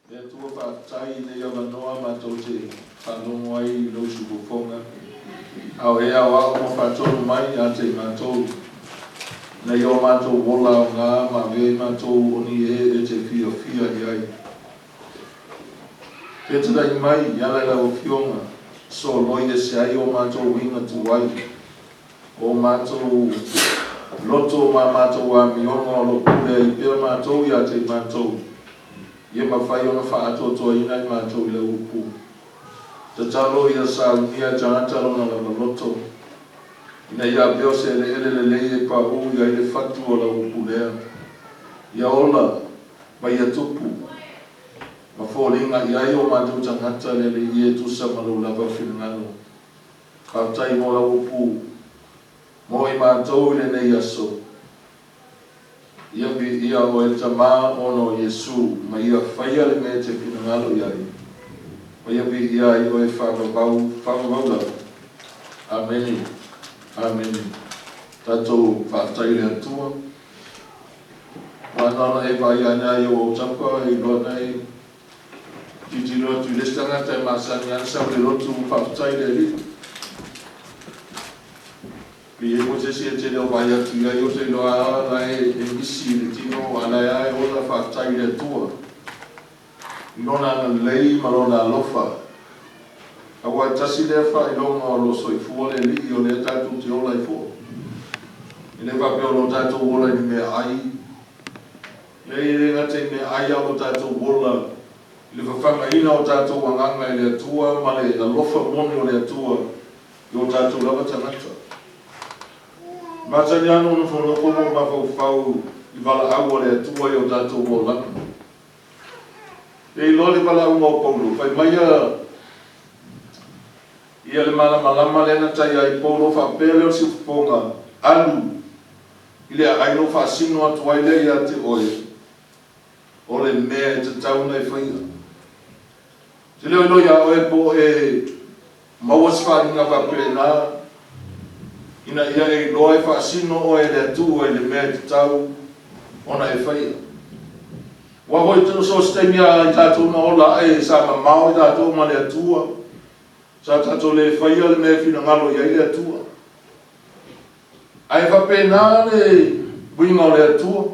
Le Atua faafetai i lenei avanoa matou te faalogo ai i lou siufofoga, a o e aoao ma faatonu mai ia te i matou, ina ia o matou ola aoga ma avea i matou o ni e e te fiafia i ai. Fetalai mai i ala i lau Afioga, soloi ese ai o matou uiga tuai, o matou loto ma matou amioga o lo o pule ai pea matou ia te i matou, ia mafai ona faaatoatoaina i matou i lau upu. Tatalo ia saunia e tagata lona lava loto, ina ia avea o se eleele lelei e paū i ai le fatu o lau upu lea. Ia ola, ma ia tupu, ma foliga i ai o matou tagata le Alii e tusa ma lou lava finagalo. Faafetai mo lau upu mo i matou i lenei aso. Ia viia oe le Tama ona o Iesu, ma ia faia le mea e te finagalo i ai, ma ia viia ai oe faavavau, faavavau lava. Amene. Amene. Tatou faafetai i le Atua. Ua na ona e vaai ane lava i ou autafa e iloa nei Tilotilo atu i le isi tagata e masani lava ona sau i le lotu, faafetai i le Alii. Pe i ai foi se isi e te le o vaai atu i ai, ou te iloa lava la e misi i le tino, a o la e lava e ola, faafetai i le Atua i Lona agalelei ma Lona alofa. Aua e tasi lea faailoga o lo o soifua le Alii, o lea tatou te ola ai foi. E le faapea o lo o tatou ola i ni meaai. Leai, e le gata i meaai a o lo tatou ola i le fafagaina o tatou agaga e le Atua ma le alofa moni o le Atua i o tatou lava tagata. E masani lava ona ou nofonofo ma ou mafaufau i valaau a le Atua i o tatou olaga. E iloa le valaauga o Paulo, fai mai ia ia le malamalama lea na taia ai Paulo faapea lea o le siufofoga, alu I le aai na ou faasino atu ai lea ia te oe, o le mea e tatau ona e faia. Ou te le o iloa iā oe po o e maua se faaaliga faapena, ina ia e iloa e faasino oe e le Atua i le mea e tatau ona e faia. Aua foi so o se taimi lava i tatou na ola ae sa mamao i tatou ma le Atua, sa tatou le faia le mea e finagalo i ai le Atua. Ae faapena le uiga o le Atua.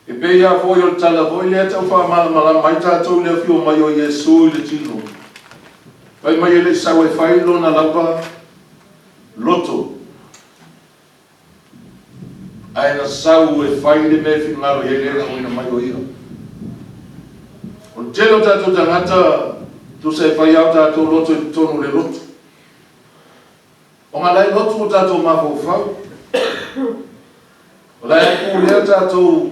E pei lava foi o le tala foi lea e tau faamalamalama ai tatou i le afio mai o Iesu i le tino, fai mai e le i sau e fai lona lava loto, ae na sau e fai le mea e finagalo i ai le lauina mai o ia. O le tele o tatou tagata, tusa e fai lava o tatou loto i totonu o le lotu. Ona la e lotu o tatou mafaufau. O la e pulea tatou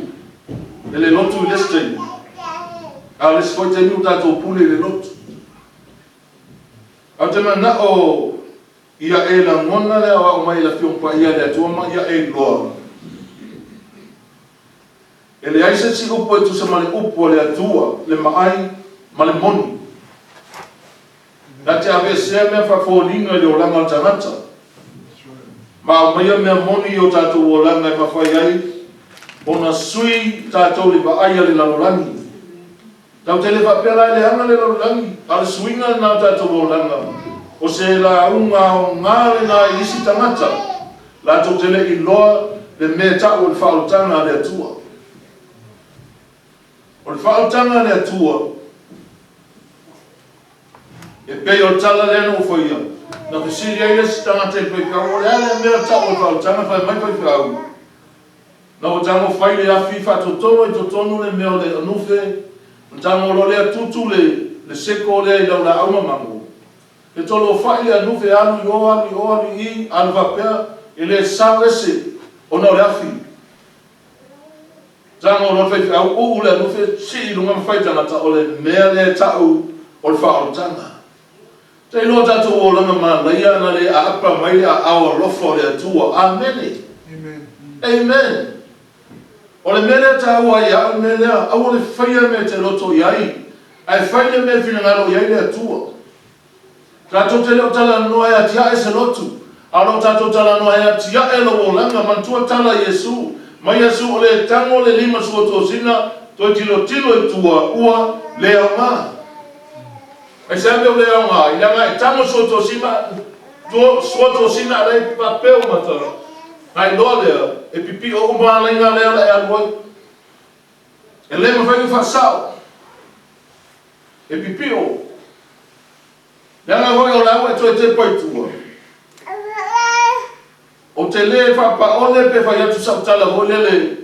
e le lotu i le isi taimi, a o le isi foi taimi ua tatou pule i le lotu. Ae ou te manao ia e lagona le aoao mai e le Afioga Paia a le Atua ma ia e iloa e leai se isi upu e tusa ma le upu a le Atua, le maai ma le moni. Na te aveesea mea faafoliga i le olaga o le tagata, ma aumaia mea moni i o tatou olaga e mafai ai ona sui tatou i le vaai a le lalolagi. Tatou te le faapea la e leaga le lalolagi, a o le suiga lena o tatou olaga, o se lauga aoga lena i isi tagata latou te le i iloa le mea e ta'u o le faaolataga a le Atua. O le faaolataga a le Atua, E pei o le tala lea na ou faia, na fesili ai le isi tagata i le faifeau, o le a lea mea tau o le faaolataga? Fai mai le faifeau, na ua tago fai le afi faatotolo i totonu le mea o le anufe, ona tago loa lea tutu le le seko lea i lau laau mamago, e tolofai le anufe alu i o alu i o alu i i, alu faapea, e le sao ese ona o le afi. Tago loa le faifeau, uu le anufe, sii i luga ma fai tagata, o le mea lea e ta'u o le faaolataga. Te iloa tatou olaga malaia ana le aapa mai le aao alofa o le Atua. Amene. Amen. O le mea lea e taua ai ia au le mea lea, aua le faia le mea e te loto i ai, ae fai le mea e finagalo i ai le Atua. Tatou te le o talanoa e atiae se lotu, a o lo o tatou talanoa e atiae lou olaga. Manatua tala a Iesu, mai Iesu o le tago le lima suotosina, Toe tilotilo i tua, ua le aoga. Aisea mea ua le aoga ai? Leaga e tago suatosina, suatosina a le faapea ua mata, na iloa lea, e pipio uma alaiga lea o le a e alu ai. E le mafai ona faasao. E pipio. Leaga foi o la ua e toe tepa i tua. Ou te le faapaole pe fai atu sau tala foi lele,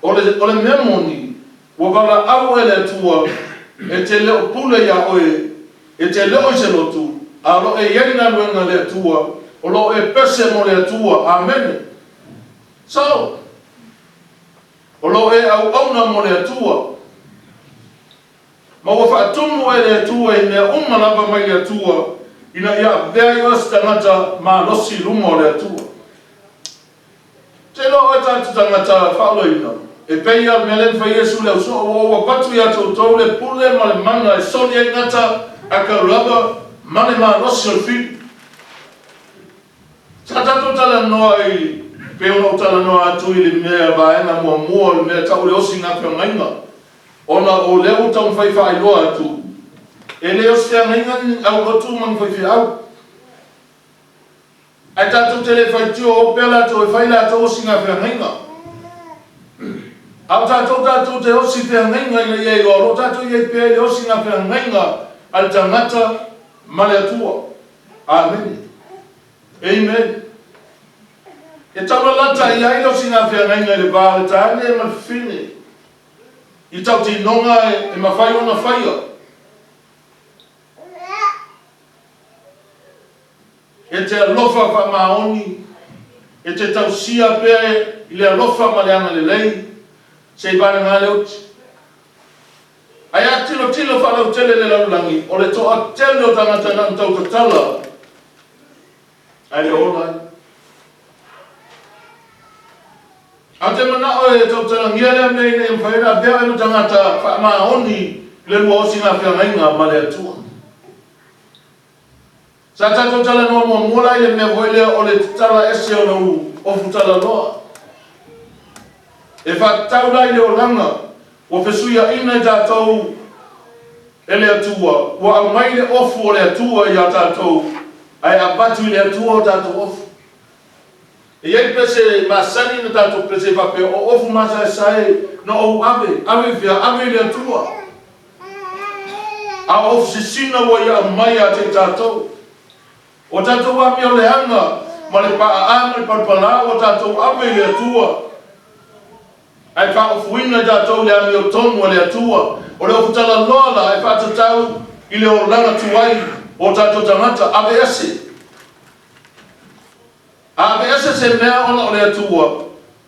o le, o le mea moni, ua valaau oe e le Atua, e te le o pule iā oe, e te le o i se lotu, a o lo o e i ai le galuega a le Atua, o lo o e pese mo le Atua. Amene. Sao. O lo o e auauna mo le Atua. Ma ua faatumu oe e le Atua i mea uma lava mai le Atua, ina ia avea ai oe se tagata malosi i luma o le Atua. Te iloa oe tatou tagata faaoloina, e pei lava o le mea lea na fai Iesu i le ausoo, ua ou avatu ia te outou le pule ma le mana e soli ai gata a kaulava ma le malosi o le fili. Sa tatou talanoa i, pei ona ou talanoa atu i le mea vaega muamua o le mea tau o le osi gafeagaiga, Ona o lea ua taumafai faailoa atu, e le o se feagaiga ni aulotu ma ni faifeau. Ae tatou te le faitio o pea latou e fai latou osiga feagaiga. A o tatou tatou te osi feagaiga ina ia iloa o lo o tatou i ai pea i le osiga feagaiga a le tagata ma le Atua. Amene. Amen. E taulalata i ai le osiga feagaiga i le va o le tane ma le fafine. I tautinoga e mafai ona faia. E te alofa faamaoni, e te tausia pea i le alofa ma le agalelei, se i vagana le oti. Ae a tilotilo faalautele le lalolagi, o le toatele o tagata na ona tautatala, ae le ola ai. Ae ou te manao e tautalagia lea mea ina ia mafai ona avea oe ma tagata faamaoni i le lua osiga feagaiga ma le Atua. Sa tatou talanoa muamua la i le mea foi lea o le tatala ese o lou ofu talaloa. E faatatau la i le olaga ua fesuiaina i tatou e le Atua, ua aumai le ofu o le Atua ia tatou, ae avatu i le Atua o tatou ofu. E i ai pese masani na tatou pese faapea, o ofu masaesae na ou ave, ave i fea? Ave i le Atua. A o ofu sisina ua ia aumai ia te i tatou. O tatou amio leaga ma le paaa ma le palapala ua tatou ave i le Atua. Ae faaofuina i tatou i le amiotonu a le Atua. O le ofu talaloa la e faatatau i le olaga tuai o tatou tagata, aveese. A aveese se mea ona o le Atua,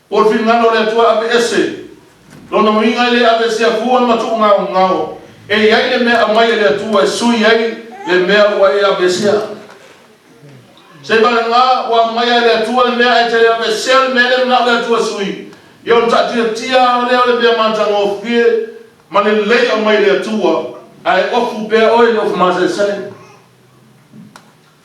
po o le finagalo o le Atua e aveese, lona uiga e le aveesea fua ma tuugaogao, e i ai le mea aumai e le Atua e sui ai le mea ua e aveesea. Seivalagā ua aumaia e le Atua le mea ae te le aveesea le mea lea manao le Atua e sui, ia ona taatiatia lava lea o le mea matagofie ma lelei aumai e le Atua, ae ofu pea oe i le ofu masaesae.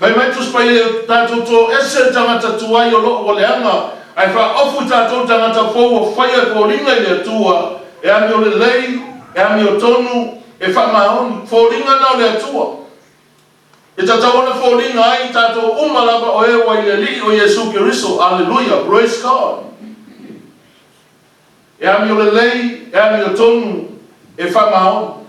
Fai mai Tusi Paia, Tatou toese le tagata tuai o loo ua leaga, ae faaofu i tatou le tagata fou ua faia e foliga i le Atua, e amio lelei, e amio tonu, e faamaoni. Foliga na o le Atua. E tatau ona foliga ai i tatou uma lava o e ua i le Alii o Iesu Keriso. Aleluia! Praise God! E amio lelei, e amio tonu, e faamaoni.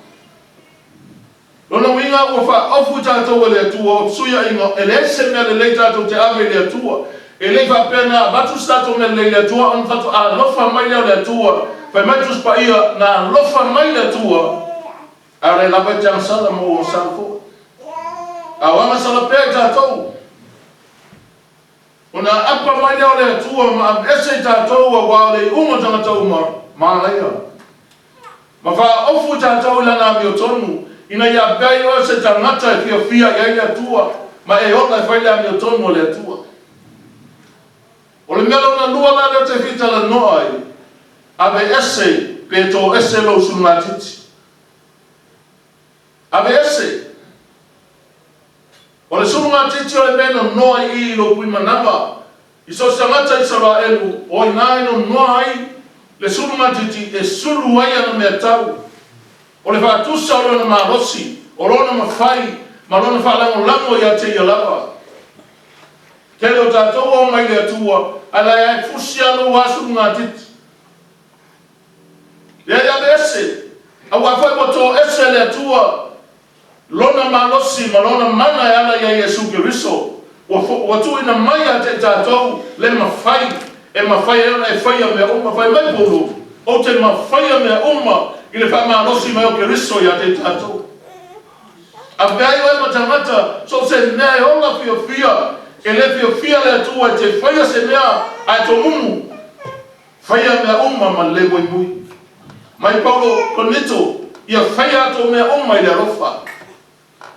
Lona uiga ua faaofu i tatou e le Atua o fesuiaiga, e leai se mea lelei tatou te ave i le Atua. E le i faapea na avatu se tatou mea lelei i le Atua ona faatoa alofa mai lea o le Atua. Fai mai Tusi Paia, na alofa mai le Atua, a o lea lava e te agasala ma ua agasala foi. A o agasala pea i tatou. Ona aapa mai lea o le Atua ma aveese i tatou aua o le iuga o tagata uma, manaia. Ma faaofu i tatou i Lana amiotonu, ina ia avea ai oe se tagata e fiafia i ai le Atua, ma e ola e fai le amiotonu a le Atua. O le mea lona lua la lea ou te fia talanoa ai, aveese pe toese lou sulugatiti. Aveese! O le sulugatiti o le mea e nonoa i i i lou pui manava, i so o se tagata Isaraelu, o i ina e nonoa ai Le sulugatiti e sulu ai ana meatau, o le faatusa o lona malosi, o lona mafai, ma lona faalagolago ia te ia lava. Tele o tatou ua omai i le Atua, ae la e ae fusi lava lou a sulugatiti. Leai aveese, aua foi ua toese e le Atua Lona malosi ma Lona mana e ala ia Iesu Keriso, ua tuuina mai ia te i tatou le mafai e mafai ai ona e faia mea uma. Fai mai Paulo, Ou te mafaia mea uma i le faamalosi mai o Keriso ia te i tatou. A fea ai oe ma tagata, so o se mea e ola fiafia, e le fiafia le Atua e te faia se mea ae tomumu. Faia mea uma ma le muimui. Mai Paulo Korinito, ia faia atou mea uma i le alofa.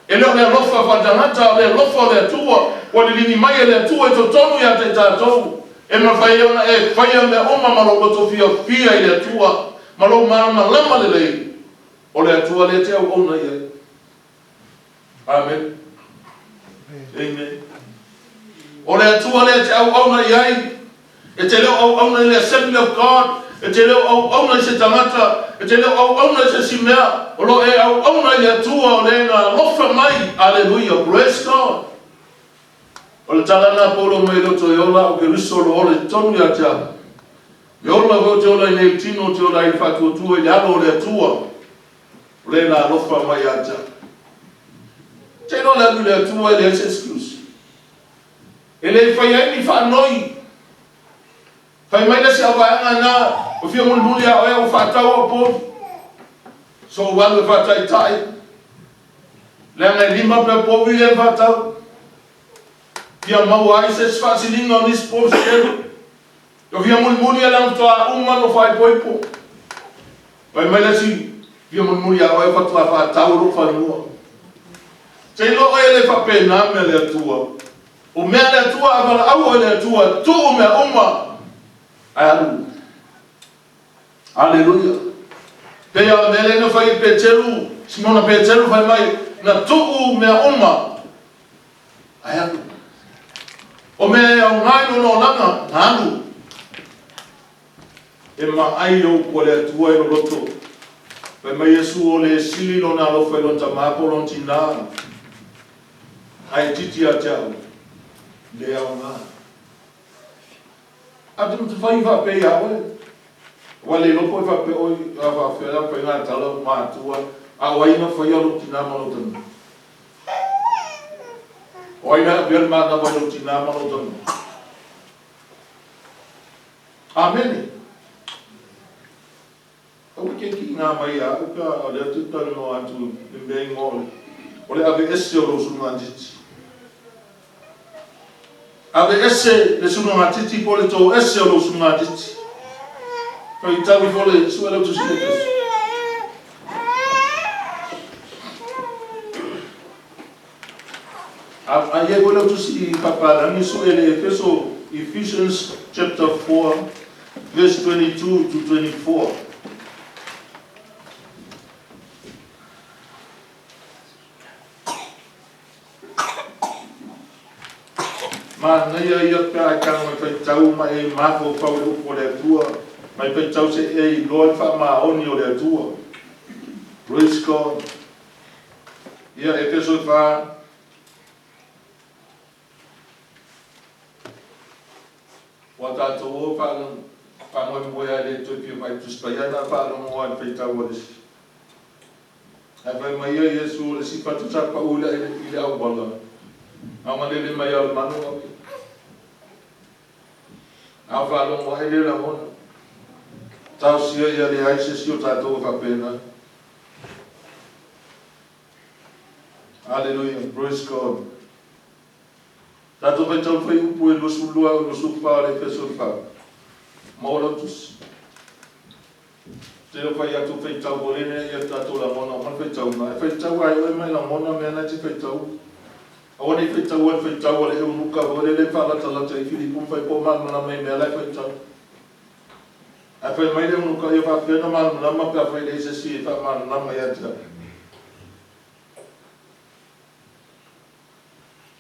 E le o le alofa faatagata, a o le alofa o le Atua, ua liligi mai e le Atua i totonu ia te tatou, e mafai ai ona e faia mea uma ma lou loto fiafia i le Atua, ma lou malamalama lelei, o le Atua lea e te auauna i ai. Amen. Amen. O le Atua lea e te auauna i ai, e te le o auauna i le Assembly of God, e te le o auauna i se tagata, e te le o auauna i se isi mea, o lo o e auauna i le Atua o le na alofa mai. Aleluia. Praise God. O le tala lena Paulo mai le toe ola au Keriso lo ola i totonu ia te au. Le ola foi o te ola i nei tino, o te ola i le faatuatua i le alo o le Atua. O le na alofa mai ia te au. Te iloa le alu i le Atua e leai se excuse. E le fai ai ni faanoi. Fai mai le isi auvaega na, ua fia mulimuli a oe ua faatau au povi. So ou alu e faataitai. Leaga e lima pea povi lea e faatau. Fia maua ai se isi faasiliga o nisi povi se telu. Ua fia mulimuli ia leaga faatoa uma lou faaipoipo. Fai mai le isi, Fia mulimuli ia oe faatoa faatau lou fanua. Te iloa oe e le faapena mea le Atua. O mea le Atua a valaau oe le Atua, tuu mea uma ae alu. Aleluia. Pei lava o le mea lea na fai e Peteru, Simona Peteru fai mai, na tuu mea uma ae alu. O mea e aoga i lona olaga, na alu. E maai le upu a le Atua i loloto. Fai mai Iesu, o le sili lona alofa i lona tama po o lona tinā, ae itiiti ia te au, le aoga. A te mata fai faapea ia oe, aua le iloa po o faapea oe a faapefea la ona fai ngā tala o matua, a o ai na faia lou tinā ma lou tama? O ai na avea le manawa i lou tinā ma lou tama? Amene. Aua e te kiiga mai ia au pe a o lea ou te talanoa atu i le mea igoa o le, o le aveese o lou sulugatiti. Aveese le sulugatiti po o le toese o lou sulugatiti. Faitau ifo le sue leu tusi le Efeso. A i ai foi lau tusi i Papalagi, sue le Efeso, Ephesians chapter 4, verse 22 to 24. Manaia ia pe a e tago e faitau ma e mafaufau i le upu a le Atua, ma e faitau se e iloa le faamaoni o le Atua. Praise God. Ia, Efeso e fa. Ua tatou o faamoemoe lava e le toe fia fai Tusi Paia na faalogo lava i le faitau a le isi. Ae fai mai ia Iesu, o le isi fatu sa pau i le auala, na ona lele mai lava o le manu ave. A o faalogo ae le lagona. Taosia ia leai se isi o tatou e faapena. Aleluia, praise God. Tatou faitau le fuaiupu e 22 o 24 o le Efeso 4. Maua lau tusi. Te le fai atu faitau o le ia tatou lagona o le faitau na. E faitau ai oe mai lagona mea na te faitau. Aua nei faitau le faitau a le eunuka foi lele faalatalata i Filipu fai po malamalama i mea la e faitau. Ae fai mai le eunuka ia faapea ona malamalama pe afai e leai se isi e faamalamalama ia te au.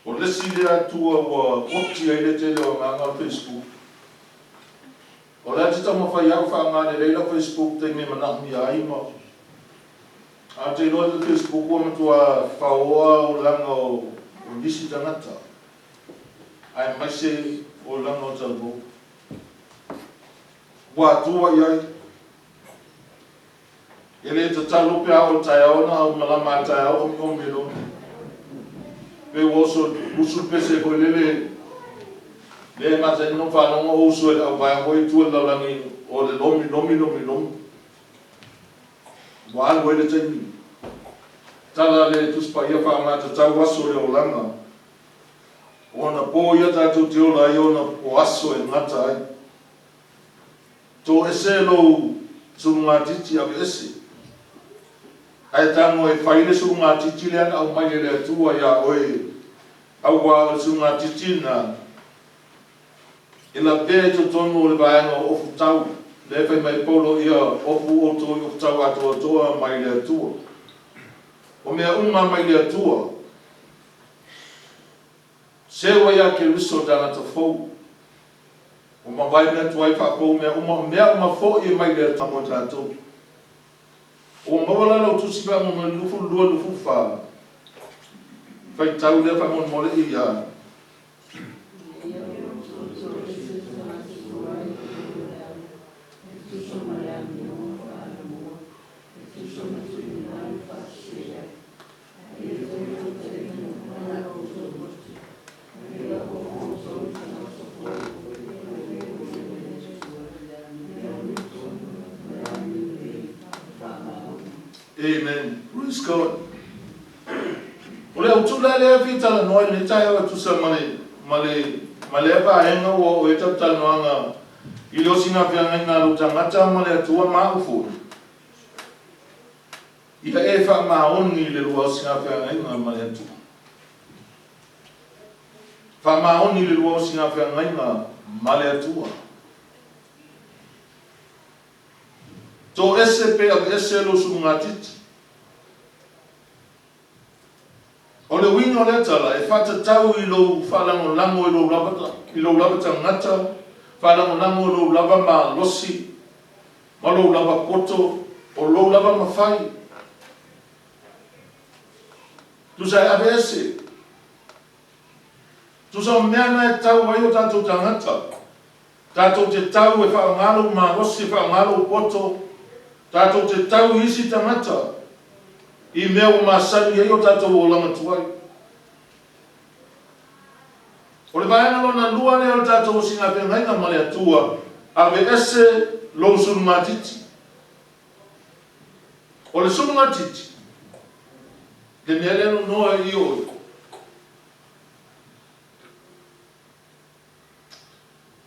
O le isi lea atua ua oti ai le tele o agaga o le Facebook. O lea te taumafai au faaaoga lelei lau Facebook taimi e manaomia ai ma ae ou te iloa le Facebook ua matua faoa olaga o nisi tagata aemaise olaga o talavou. Ua atua i ai. E le tatalo pe a oo i le taeao na au malama a le taeao omiomi e lomi. Pei ua oso usu le pese foi lele lea e masani ona ou faalogo o usu e le auvaega foi i tua i le lalolagi o le lomi lomi lomi lomi. Ua alu ai le taimi. Tala le Tusi Paia faaaogatatau aso o le olaga. O ona po ia tatou te ola ai ona o aso e gata ai. Toese lou sulugatiti aveese, ae tago e fai le sulugatiti lea na aumai e le Atua iā oe, auā o le sulugatiti lena e lavea i totonu o le vaega o ofutau, lea e fai mai ai Paulo, Ia ofu outou i ofutau atoatoa mai le Atua. O mea uma mai le Atua. Seu ai ia Keriso le tagata fou. Ua mavae mea tuai faapou mea uma, o mea uma foi e mai le Atua mo tatou. Ua maua la lau tusi faamolemole 22 24. Faitau lea faamolemole ia. Amen. Praise God. O le autu la lea e fia talanoa i lenei taeao e tusa ma le, ma le, ma lea vaega ua oo i ai tatou talanoaga i le osina feagaiga a lou tagata ma le Atua ma au foi. Ia e faamaoni i le lua osigafeagaiga ma le Atua. Faamaoni i le lua osigafeagaiga ma le Atua. Toese pe aveese lou sulugatiti. O le uiga o lea tala, e faatatau i lou faalagolago i lou lava, i lou lava tagata, faalagolago i lou lava malosi, ma lou lava poto, o lou lava mafai. Tusa e aveese. Tusa o mea na e tau ai o tatou tagata, tatou te tau e faaaoga lou malosi, e faaaoga lou poto, tatou te tau i isi tagata i mea ua masani ai o tatou olaga tuai. O le vaega lona lua lea o le tatou osigafeagaiga ma le Atua, aveese lou sulugatiti. O le sulugatiti, le mea lea nonoa i oe.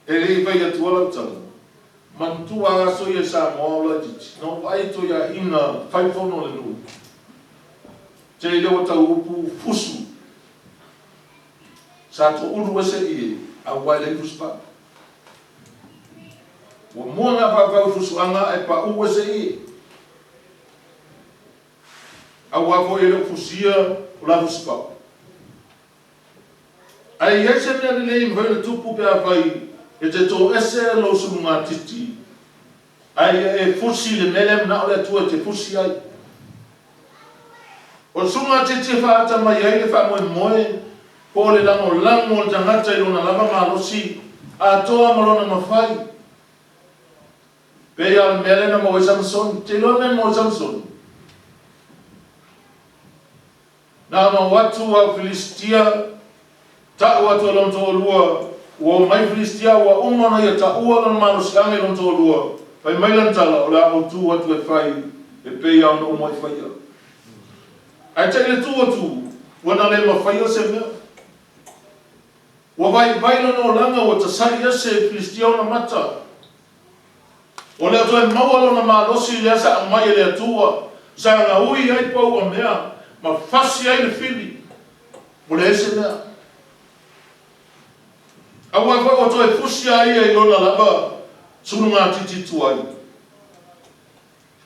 E le i fai atua lau tala, manatua aso ia i Samoa o laititi, na ou vaai toeaiina fai fono a le nuu. Tele ua tau upu fusu. Sa toulu ese ie, aua e leai fusu pau. Ua mua na faafau i fusuaga ae pau ese ie. Aua foi e le o fusia o la fusu pau. Ae i ai se mea lelei e mafai ona tupu pe afai e te toese lou sulugatiti, ae ia e fusi i le mea lea e manao le Atua e te fusi ai. O le sulugatiti e faaata mai ai le faamoemoe po o le lagolago o le tagata i lona lava malosi atoa ma lona mafai. Pei lava o le mea lea na maua ai Samusoni. Te iloa le mea na maua ai Samusoni? Na ona o atu au Filistia, ta'u atu e lona toalua, ua omai Filistia ua uma ona ia ta'ua lona malosiaga i lona toalua, fai mai lana tala, o le a ou tu atu e fai e pei a ona uma i faia. Ae ta'i le tu atu, ua na le mafaia se mea. Ua vaivai lona olaga, ua tasali ese e Filistia ona mata. Ua le o toe maua lona malosi lea sa aumai e le Atua, sa gaui ai pou o mea, ma fasi ai le fili. Ua leai se mea. Aua foi ua toe fusi a ia i lona lava sulugatiti tuai.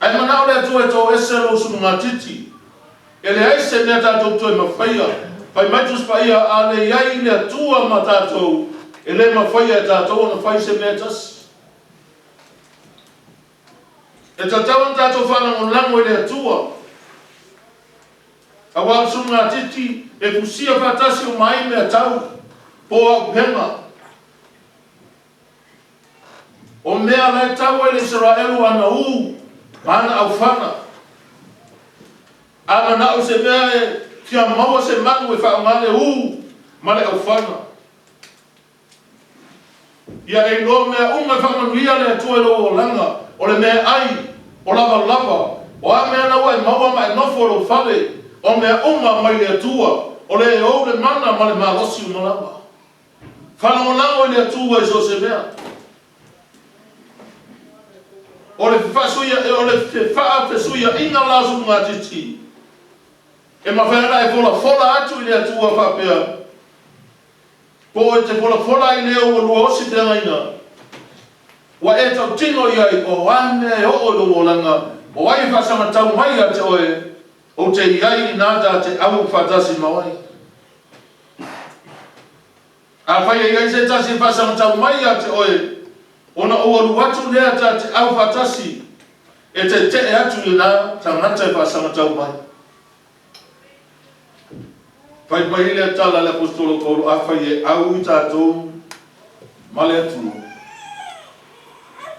Ae manao le Atua e toese lou sulugatiti. E leai se mea tatou toe mafaia. Fai mai Tusi Paia, a le i ai le Atua ma tatou, e le mafaia e tatou ona fai se mea e tasi. E tatau ona tatou faalagolago i le Atua, aua o le sulugatiti e fusia faatasi uma ai mea tau po o auupega. O mea la e tau ai le Isaraelu ana ū ma ana aufana. A manao i se mea e fia maua se manu e faaaoga le ū ma le aufana. Ia e iloa mea uma e faamanuia le Atua i lou olaga, o le meaai, o lavalava, o a mea na ua e maua ma e nofo i lou fale, o mea uma mai le Atua, o le e ou le mana ma le malosi uma lava. Faalagolago i le Atua i so o se mea. O le fefaafesuiaiga la o sulugatiti, e mafai ona e folafola atu i le Atua faapea, Po o e te folafola ai lea ua lua osi feagaiga, ua e tautino i ai, o a mea e oo i lou olaga, o ai e faasagatau mai ia te oe, ou te i ai i ina ta te au faatasi ma oe. Afai e i ai se tasi e faasagatau mai ia te oe, ona ou alu atu lea ta te au faatasi, e tetee atu i lena tagata e faasagatau mai. Fai mai le tala a le Aposetolo Paulo, afai e au i tatou ma le Atua,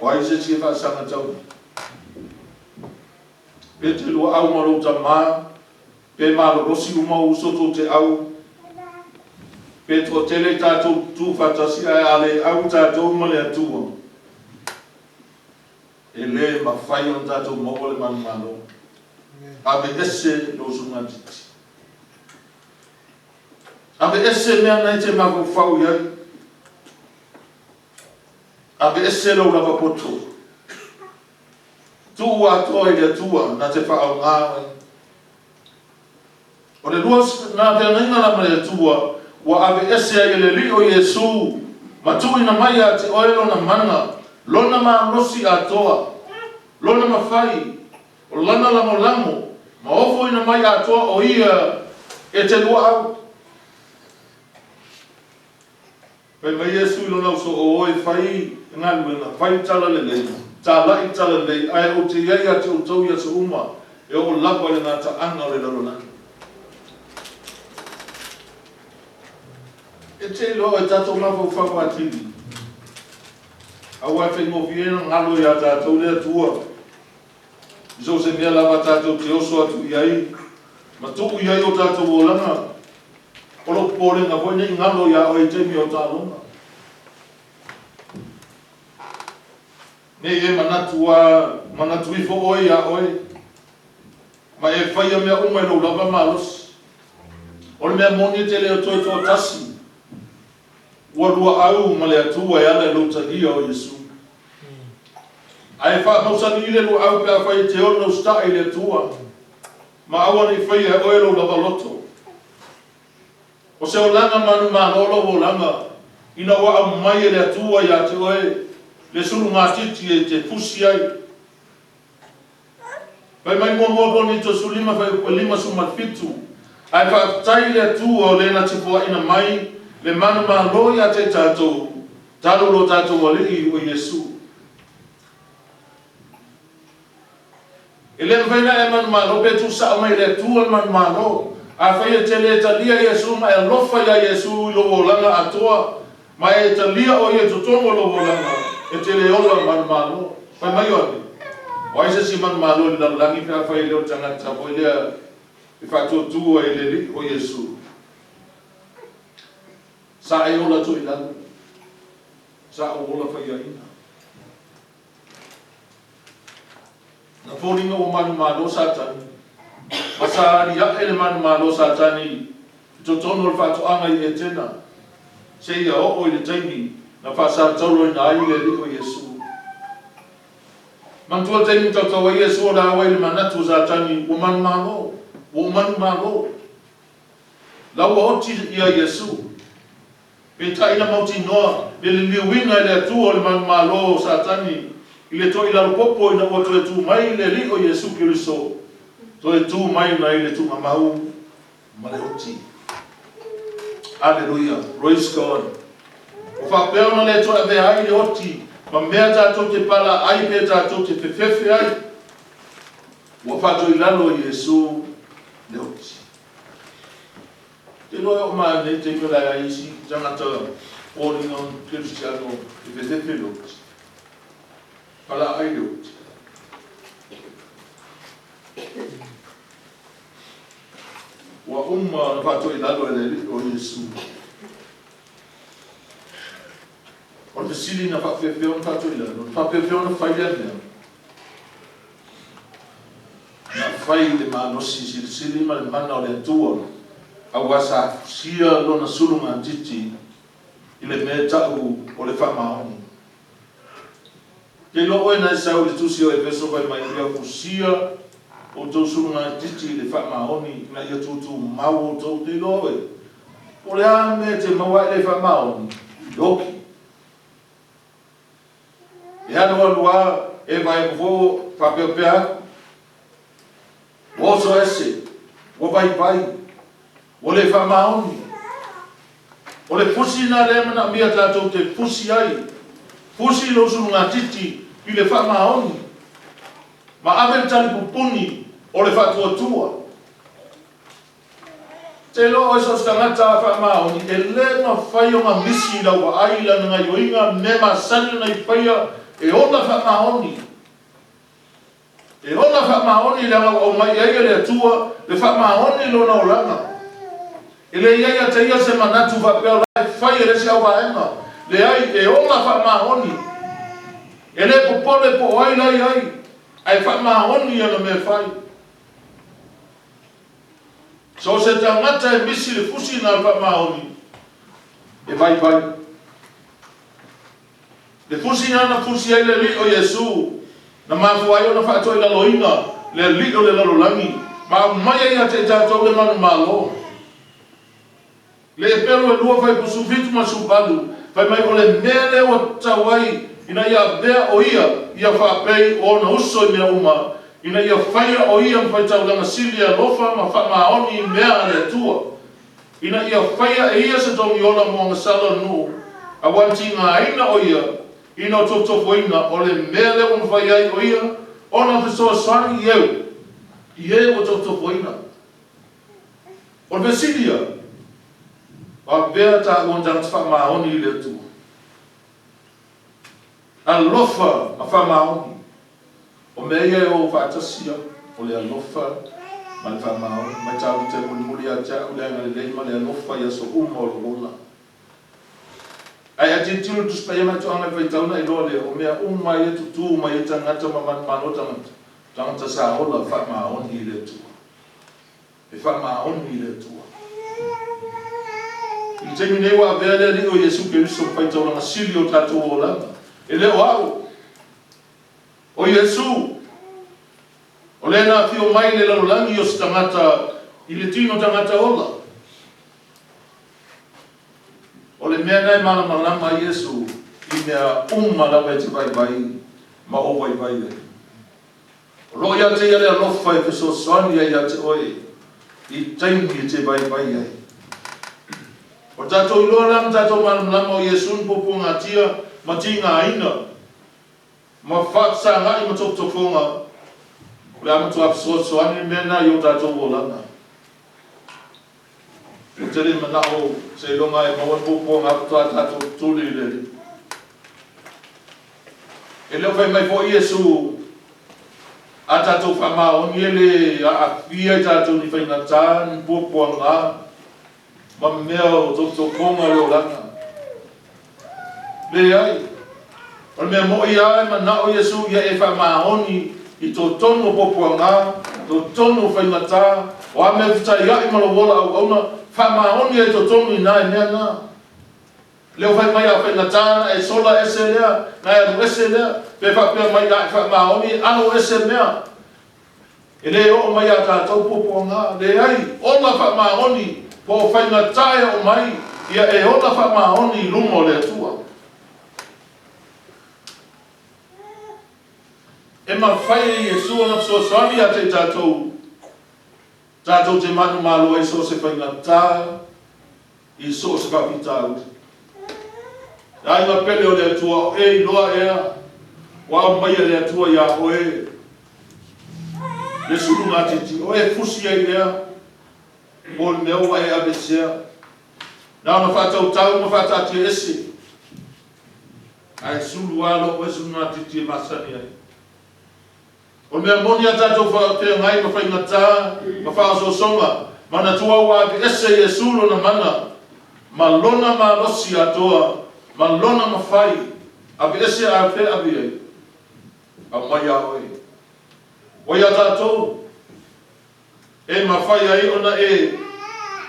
o ai se isi e faasagatau mai? Pe te lua au ma lou tama, pe malolosi uma ou uso tou te au, pe toatele i tatou tutu faatasi, ae a le au i tatou ma le Atua, e le mafai ona tatou maua le manumalo. Aveese lou sugatiti. Aveese mea na e te mafaufau i ai. Aveese lou lava poto. Tuu atoa i le Atua na te faaaoga oe. O le lua na feagaiga la ma le Atua, ua aveese ai e le Alii o Iesu ma tuuina mai ia te oe Lona mana, Lona malosi atoa, Lona mafai, o Lana lagolago, ma ofoina mai atoa o Ia e te lua au. Fai mai Iesu i Lona uso, O oe, fai galuega, fai le talalelei, talai le talalelei, ae ou te i ai ia te outou i aso uma, e oo lava i le gataaga o le lalolagi. E te iloa e tatou mafaufau atili, aua e faigofie ona galo ia tatou le Atua, i so o se mea lava tatou te oso atu i ai ma tuu i ai o tatou olaga. O lou popolega foi ne i galo iā oe i taimi o taaloga. Ne i e manatu a, manatu ifo oe iā oe, ma e faia mea uma i lou lava malosi. O le mea moni e te le o toe toatasi, ua lua au ma le Atua e ala i lou talia o Iesu. Ae faamausali le lua au pe afai e te ono usitai i le Atua, ma aua ne i faia e oe lou lava loto. O se olaga manumalo lou olaga, ina ua aumai e le Atua ia te oe le sulugatiti e te fusi ai. Fai mai 1 Korinito 15 fuaiupu 57, Ae faafetai i le Atua o le na te foaina mai le manumalo ia te tatou, talu lo tatou Alii o Iesu. E le mafai ona e manumalo pe tuusao mai e le Atua le manumalo. Afai e te le talia Iesu ma e alofa iā Iesu i lou olaga atoa, ma e talia o Ia i totonu o lou olaga, e te le ola manumalo. Fai mai Ioane, O ai se isi manumalo i le lalolagi pe afai e le o le tagata foi lea e faatuatua i le Alii o Iesu? Sa e ola toilalo, sa ou ola faiaina. Na foliga ua manumalo Satani, ma sa aliae le manumalo Satani i totonu o le faatoaga i Etena, seia oo i le taimi na faasataurina ai le Alii o Iesu. Manatua le taimi na tautau ai Iesu o laua i le manatu o Satani ua manumalo, ua ou manumalo. La ua oti ia Iesu. Peitai na mautinoa le liliuina e le Atua o le manumalo o Satani i le toilalopopo ina ua toe tu mai le Alii o Iesu Keriso, toe tu mai nai le tuugamau ma le oti. Aleluia! Praise God! Ua faapea ona le toe avea ai le oti ma mea tatou te pala ai pe tatou te fefefe ai. Ua faatoilalo e Iesu le oti. Te iloa e oo mai lava i lenei taimi o le a i ai isi tagata foliga kerisiano e fefefe i le oti, palaai le oti. Ua uma ona faatoilalo e le Alii o Iesu. O le fesili na faapefea ona faatoilalo? Na faapefea ona fai lea mea? Na fai i le malosi silisili ma le mana o le Atua, aua sa fusia lona sulugatiti i le mea e ta'u o le faamaoni. Te iloa oe na e sau i le tusi o Efeso fai mai, Ia fusia outou sulugatiti i le faamaoni ina ia tutumau outou. Te iloa oe, po o le a le mea e te maua ai le faamaoni? E oki. E alu alu lava e vaai atu foi ua faapeapea atu, ua oso ese, ua vaivai, ua le faamaoni. O le fusi lena lea e manaomia tatou te fusi ai, fusi lou sulugatiti i le faamaoni, ma ave le talipupuni o le faatuatua. Te iloa oe so o se tagata faamaoni, e le mafai ona misi i lau vaai i lana gaioiga mea masani ona ia faia e ola faamaoni. E ola faamaoni leaga ua aumai i ai e le Atua le faamaoni i lona olaga. E le i ai ia te ia se manatu faapea o la e fai e le isi auvaega. Leai, e ola faamaoni. E le popole po o ai la e i ai, ae faamaoni ana mea e fai. So o se tagata e misi le fusi na o le faamaoni, e vaivai. Le fusi na na fusi ai le Alii o Iesu, na mafua ai ona faatoilaloina le alii o le lalolagi, ma aumai ai ia te i tatou le manumalo. Le Epelu e lua fuaiupu 17 ma le 18, fai mai o le mea lea ua tatau ai ina ia avea o ia ia faapei o ona uso i mea uma, ina ia faia o ia ma faitaulaga sili e alofa ma faamaoni i mea a le Atua, ina ia faia e ia se togiola mo agasala o le nuu, aua na tigaina o ia ina o tofotofoina, o le mea lea ua mafai ai o ia ona fesoasoani i eu i e ua tofotofoina. O le fesili ia, faapea taua na tagata faamaoni i le Atua? Alofa ma faamaoni. O mea ia e o faatasi lava, o le alofa ma le faamaoni. Mai tatou te mulimuli ia te au le agalelei ma le alofa i aso uma o lou ola. Ae a tilotilo le Tusi Paia ma ituaga e faitau ona iloa lea, o mea uma ia e tutū mai ai tagata ma manumalo tagata, tagata sa ola faamaoni i le Atua. E faamaoni i le Atua. I le taimi nei ua avea le Alii o Iesu Keriso ma faitaulaga sili o tatou olaga. E le o au. O Iesu, o le na afio mai i le lalolagi o se tagata i le tino tagata ola. O le mea lena e malamalama ai Iesu i mea uma lava e te vaivai ma ou vaivai ai. O lo o ia te ia le alofa e fesoasoani ai ia te oe i taimi e te vaivai ai. O le tatou iloa la ma tatou malamalama o Iesu na puapuagatia ma tigaina ma faafesagai ma tofotofoga, o le a matua fesoasoani le mea lena i o tatou olaga. Ou te le manao seiloga e maua le puapuaga faatoa tatou tutuli i le Alii. E le o fai mai foi Iesu, a tatou faamaoni e le aafia i tatou ni faigata, ni puapuaga, ma mea o tofotofoga o le olaga. Leai. O le mea mo'i lava e manao Iesu ia e faamaoni i totonu o puapuaga, totonu o faigata, o a mea fetaia'i ma lou ola auauna, faamaoni ai totonu i na i mea na. Lea ua fai mai a faigata na e sola ese lea, na e alu ese lea, pe faapea mai a e faamaoni e alo ese mea. E le oo mai ia tatou puapuaga, leai, ola faamaoni po o faigata e oo mai, ia e ola faamaoni i luma o le Atua. E mafai e Iesu ona fesoasoani ia te i tatou, tatou te manumalo ai i so o se faigata, i so o se faafitauli. Le aiga pele o le Atua, o e iloa ea ua aumaia e le Atua iā oe. Le sulugatiti, o e fusi ai lea mo le mea ua e aveesea. Na ona faatautau ma faataatiaese, ae sulu lava lou oe sulugatiti e masani ai. O le mea moni a tatou faafeagai ma faigata ma faaosoosoga, manatua ua aveese Iesu lona mana ma lona malosi atoa ma lona mafai, aveese a fea ave i ai? Aumai ia oe. O ia tatou e mafai ai ona e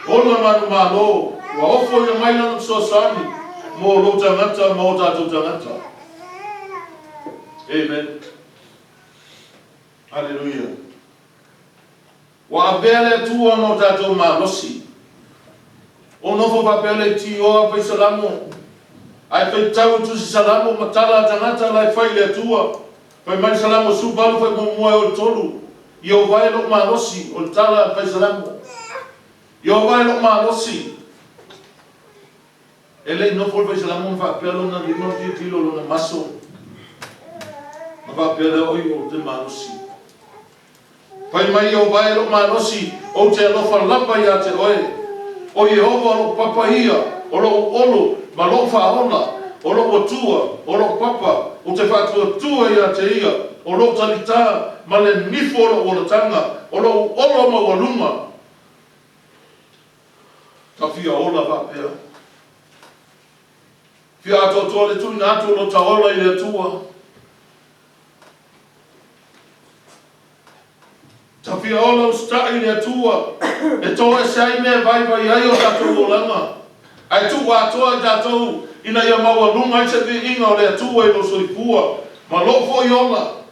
ola manumalo, ua ofoina mai lana fesoasoani mo lou tagata ma o tatou tagata. Amen. Aleluia. Ua avea le Atua ma o tatou malosi. O nofo faapea le itioa fai Salamo, ae faitau i Tusi Salamo ma tala a tagata la e fai i le Atua. Fai mai le Salamo 18 fai muamua e oo i le 3, Ieova e lou malosi, o le tala a le fai Salamo. Ieova e lou malosi. E le i nofo le fai Salamo ma faapea lona lima ma tilotilo lona maso, ma faapea lea, Oi, ou te malosi. Fai mai Ieova e lou malosi, ou te alofa lava ia te oe. O Ieova o lou papa ia, o lou olo ma lou faaola, o lou Atua, o lou papa, ou te faatuatua ia te ia, o lou talitā ma le nifo o lou olataga, o lou olo maualuga. Ka fia ola faapea. Fia atoatoa le tuuina atu o lota ola i le Atua. Ta fia ola usitai i le Atua, e toese ai mea e vaivai ai o tatou olaga, ae tuu atoa i tatou ina ia maualuga ai se viiga o le Atua i lou soifua ma lou foi ola.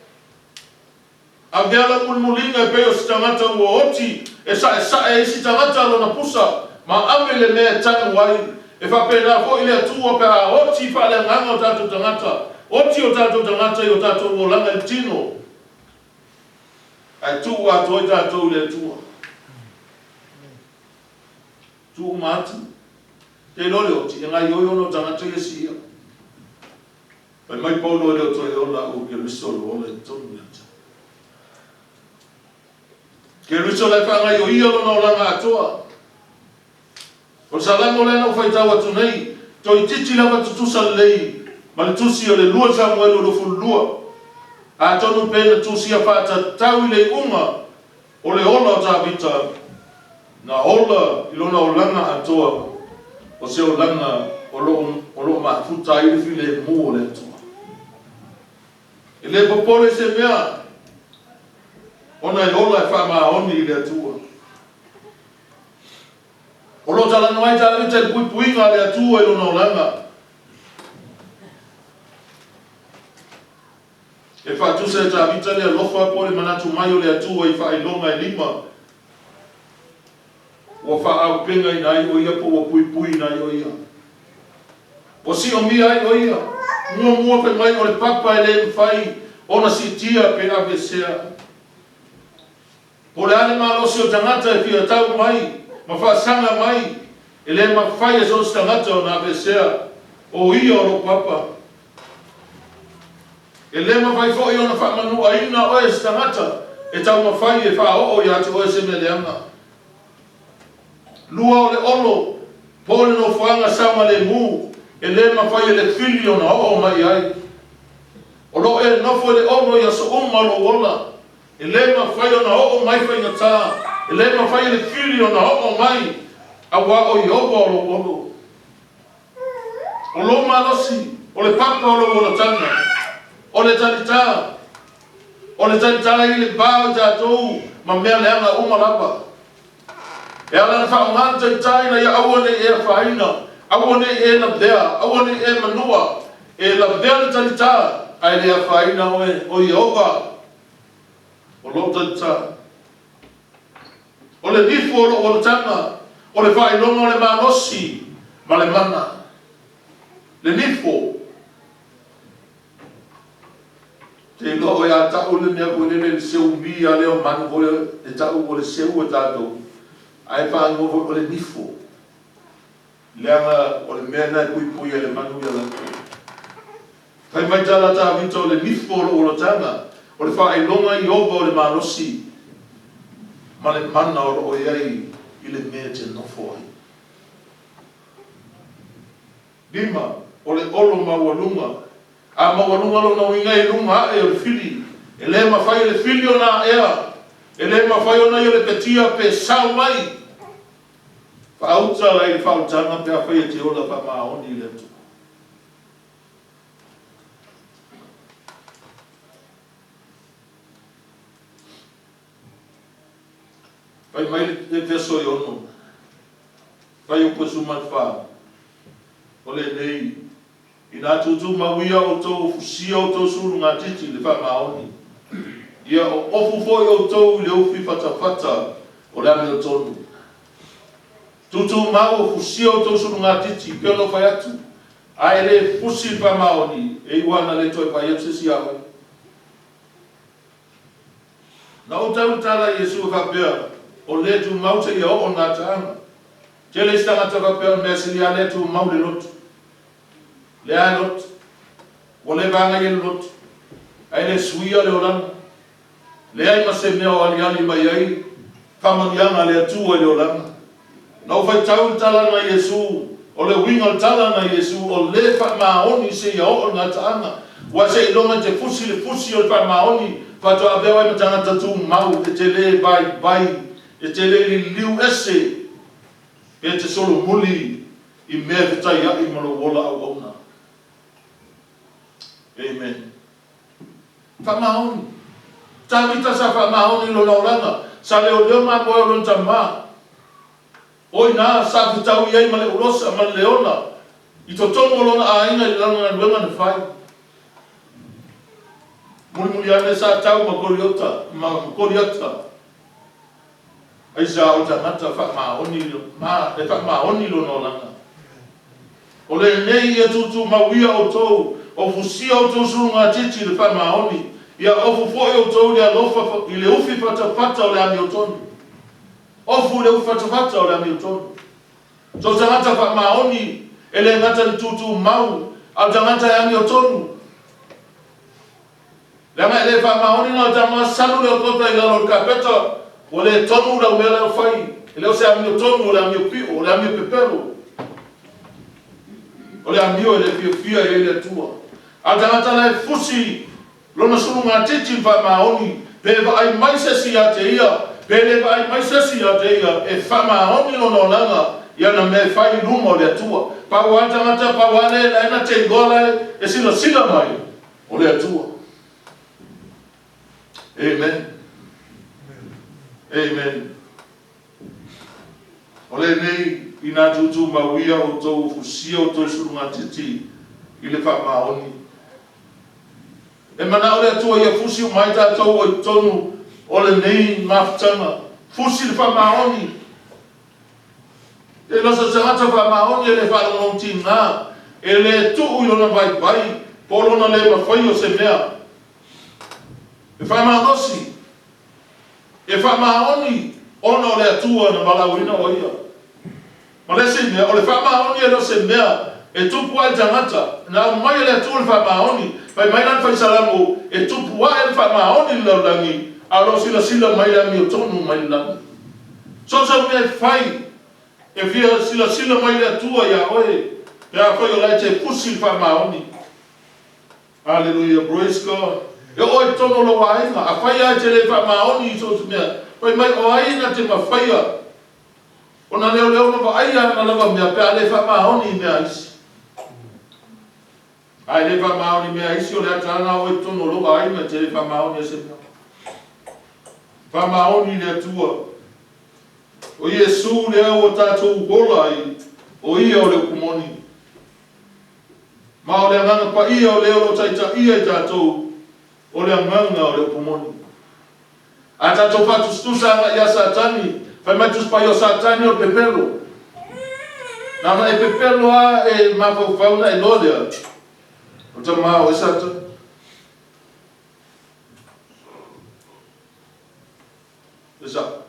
Avea lau mulimuliga e pei o se tagata ua oti e sa'esa'e e isi tagata lona pusa ma ave le mea e tanu ai. E faapena foi le Atua pe a oti faaleagaga o tatou tagata, oti o tatou tagata i o tatou olaga i le tino, ae tuu atoa i tatou i le Atua. Tuu uma atu. Te iloa le oti, e gaioi ona o tagata ia siia. Fai mai Paulo e le o toe ola au o Keriso o lo o ola i totonu ia te au. Keriso la e faagaioia lona olaga atoa. O le Salamo lea na ou faitau atu nei, toeitiiti lava tutusa lelei ma le tusi o le 2 Samuelu 22. Atonu pe na tusia faatatau i le iuga o le ola o Tavita, na ola i lona olaga atoa, o se olaga o lo o mafuta ai le filemu o le Atua. E le popole i se mea, ona e ola e faamaoni i le Atua. O lo o talanoa ai Tavita i le puipuiga a le Atua i lona olaga. E faatusa e Tavita le alofa po o le manatu mai o le Atua i faailoga e lima ua faaaupegaina ai o ia po ua puipuiina ai o ia. Ua siomia ai o ia. Muamua fai mai o le papa e le mafai ona siitia pe aveesea. Po o le a le malosi o tagata e fia tau mai ma faasaga mai, e le mafai e so o se tagata ona aveesea o ia o lou papa. E le mafai foi ona faamanuaina oe e se tagata e taumafai e faaoo ia te oe se mea leaga. Lua o le olo, po o le nofoaga saogalemu, e le mafai e le fili ona oo mai i ai. O lo o e nofo i le olo i aso uma o lou ola. E le mafai ona oo mai faigata, e le mafai e le fili ona oo mai, auā o Ieova o lou olo. O lou malosi, o le papa o lou olataga, o le talitā, o le talitā i le va o i tatou ma mea leaga uma lava. E ala ona faaaoga le talitā ina ia aua ne i e afaina, aua ne i e lavea, aua ne i e manua. E lavea le talitā, ae le afaina oe, o Ieova o lou talitā. O le nifo o lou olataga, o le faailoga o le malosi ma le mana. Le nifo. Te iloa oe a tau le mea foi lele le seu umi a lea o manu foi e tau o le seu e tatou, ae faaigoa foi o le nifo. Leaga o le mea lena e puipui ai le manu ia latou. Fai mai tala Tavita o le nifo o lou olataga, o le faailoga Ieova o le malosi. ma le mana o lo o i ai i le mea e te nofo ai. 5, o le olo maualuga. A maualuga lona uiga e i luga ae o le fili. E le mafai e le fili ona aea, e le mafai ona ia lepetia pe sao mai. Faauta la i le faautaga pe afai e te ola faamaoni i le Atua. Fai mai le Efeso e 6, fuaiupu e 14, o lenei, ina tutumau ia outou o fusia outou sulugatiti i le faamaoni, ia o ofu foi outou i le ufi fatafata o le amiotonu. Tutumau o fusia outou sulugatiti, pei ona ou fai atu, a e le fusi le faamaoni, e iu lava ina le toe vaai atu se isi ia oe. Na ou tautala i Iesu e faapea, o le tumau seia oo i le gataaga. Tele isi tagata faapea o le mea sili lava lea tumau le lotu. Lea lava e lotu. Ua leva lava ona i ai le lotu, ae le suia le olaga. Leai ma se mea o aliali mai ai faamanuiaga a le Atua i le olaga. Na ou faitau i le tala na Iesu, o le uiga o le tala na Iesu, o le faamaoni seia oo i le gataaga. Aua seiloga e te fusi le fusi o le faamaoni, faatoa avea oe ma tagata tumau e te le vaivai, e te le liliu ese, pe te solomuli i mea e fetaiai ma lou ola auauna. Amen. Faamaoni. Tavita sa faamaoni i lona olaga, sa leoleo mamoe o lona tama. O i ina sa fetaui ai ma le ulosa ma le leona i totonu o lona aiga i lana galuega na fai. Mulimuli ane sa tau ma Koliota, ma Koliata. Aisea? O le tagata faamaoni, ma e faamaoni lona olaga. O lenei ia tutumau ia outou, o fusia outou sulugatiti i le faamaoni, ia ofu foi outou i le alofa i le ufi fatafata o le amiotonu. Ofu i le ufi fatafata o le amiotonu. So o le tagata faamaoni e le gata i le tutumau, a o le tagata e amiotonu. Leaga e le faamaoni na o tama salu le otota i lalo o le kapeta, ua le tonu lau mea lea o fai. E le o se amiotonu, o le amio pio, o le amio pepelo. O le amio e le fiafia i ai le Atua. A o le tagata la e fusi lona sulugatiti i le faamaoni, pe vaai mai se isi ia te ia, pe le vaai mai se isi ia te ia, e faamaoni lona olaga i ana mea e fai i luma o le Atua. Pau lava le tagata, pau lava le la e na te iloa la e silasila mai, o le Atua. Amen. Amen. O lenei, ina tutumau ia outou o fusia outou sulugatiti i le faamaoni. E manao le Atua ia fusi uma ai tatou o i totonu o lenei mafutaga. Fusi le faamaoni. E le o se tagata faamaoni e le faalogologotiga, e le tuu i lona vaivai po o lona le mafai o se mea. E faamalosi, e faamaoni ona o le Atua na valaauina o ia. Ma le isi mea, o le faamaoni e le o se mea e tupu ai le tagata. Na aumai e le Atua le faamaoni. Fai mai la le Fai Salamo, e tupu ae le faamaoni i le lalolagi, a o lo o silasila mai le amiotonu mai le lagi. So o se mea e fai, e fia silasila mai le Atua ia oe, pe afai o la e te fusi le faamaoni. Hallelujah, praise God. E oo i totonu o lou aiga, afai lava e te le faamaoni i so o se mea, fai mai o ai na te mafaia ona leoleo ma vaaia ana lava mea pe a le faamaoni i mea aisi. A e le faamaoni i mea aisi, o le ata lena o oe i totonu o lou aiga e te le faamaoni ai se mea. Faamaoni i le Atua. O Iesu lea ua tatou ola ai, o ia o le upu moni. Ma o le agaga paia o lea o lo o taitaia i tatou, o le agaga o le upu moni. A tatou faatusatusa agai ia Satani, fai mai Tusi Paia o Satani o le pepelo. Na ona e pepelo lava e mafaufau ona e iloa lea, o le tama o oe Satani. E sao.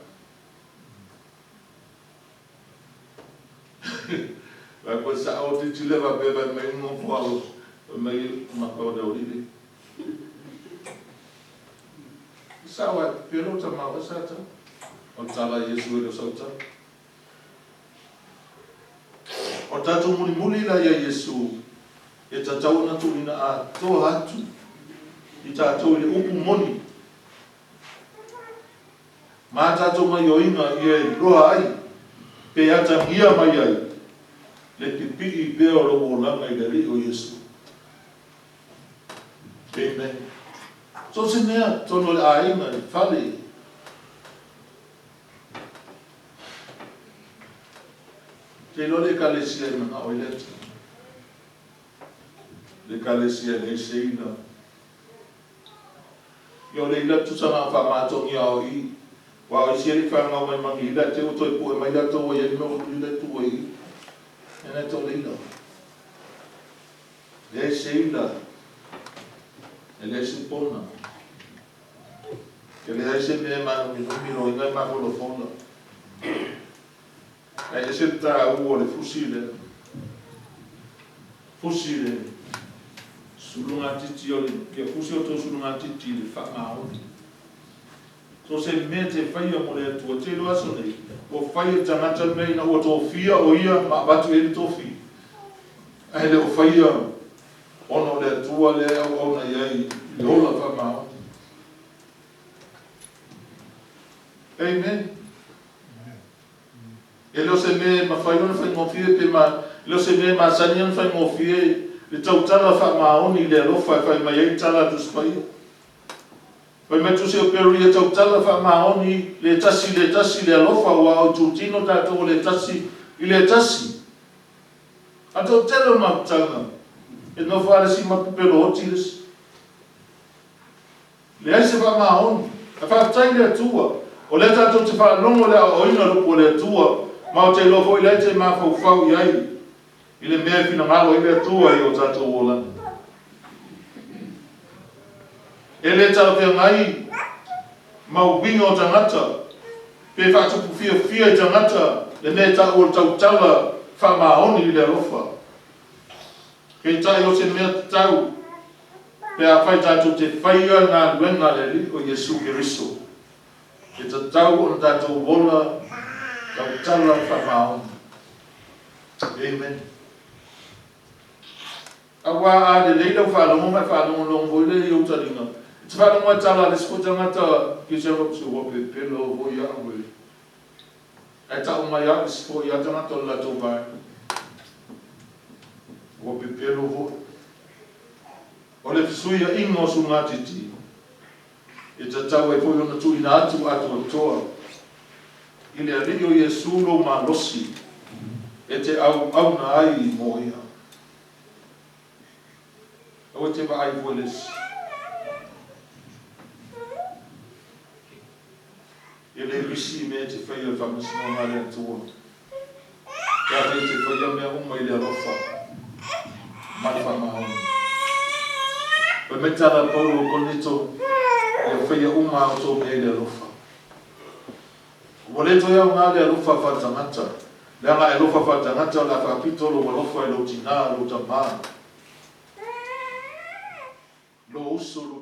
Vai ko sao ti tile va pe vai mai no ko au mai ma ko de olive. Sao ai pepelo tama o Satani. O le tala a Iesu e le o sau tala. O le tatou mulimuli la ia Iesu, e tatau ona tuuina atoa atu i tatou i le upu moni ma a tatou gaioiga ia iloa ai pe atagia mai ai le pipii pea o lou olaga i le Alii o Iesu. Amen. So o se mea totonu o le aiga, i le fale, Te iloa le Ekalesia e manao ai le Atua. Le Ekalesia e leai se ila. Ia o le ila tusa na o faamatogia o i. Aua o isi e le i fanau mai ma ni ila, te i ua toe pue mai latou ua i ai le mea ua ila e tuu ai i i. Lena e to le ila. Leai se ila, e leai se pona. E leai se mea e mānuminumi loiga e mafolafola. Ae ese le taua o le fusi lea. Fusi le sulugatiti o le, ia fusi outou sulugatiti i le faamaoni. So se mea e te faia mo le Atua, te iloa aso nei, ua fai e le tagata le mea ina ua tofia o ia ma avatu i ai le tofi. Ae le o faia ona o le Atua lea e auauna i ai i le ola faamaoni. Amen. E le o se mea e mafai ona faigofie pe ma, e le o se mea e masani ona faigofie le tautala faamaoni i le alofa e fai mai ai le tala a Tusi Paia. Fai mai Tusi o Peru ia tautala faamaoni le tasi i le tasi le alofa aua o itutino tatou o le tasi i le tasi. A toatele o mafutaga, e nofo lava le isi ma pepelo oti le isi. Leai se faamaoni. Ae faafetai i le Atua, o lea tatou te faalogo i le aoaoina o le upu a le Atua, ma ou te iloa foi la e te mafaufau i ai i le mea e finagalo ai le Atua i o tatou olaga. E le talafeagai ma uiga o tagata, pe faatupu fiafia i tagata le mea e taua o le tautala faamaoni i le alofa. Peitai o se mea tatau pe afai tatou te faia le galuega a le Alii o Iesu Keriso, e tatau ona tatou ola tautala faamaoni. Amen. Aua a lelei lau faalogo ma e faalogologo foi lea i ou taliga, e te faalogo lava i tala a le isi foi tagata kese ua se ua pepelo foi au e. Ae tau mai lava isi foi a tagata o le latou vaega. Ua pepelo foi. O le fesuiaiga o sugatiti, e tatau ai foi ona tuuina atu atoatoa i le Alii o Iesu lou malosi e te auauna ai mo Ia. Aua e te vaai fua i le isi. E le misi i mea e te faia i le faamasinoga a le Atua. Pe afai e te faia mea uma i le alofa ma le faamaoni. Fai mai tala a Paulo o Korinito, Ia faia uma a outou mea i le alofa. Ua le toe aoga le alofa faaletagata, leaga e alofa faaletagata o le a faapito lou alofa i lou tinā, lou tamā, lou uso, lou.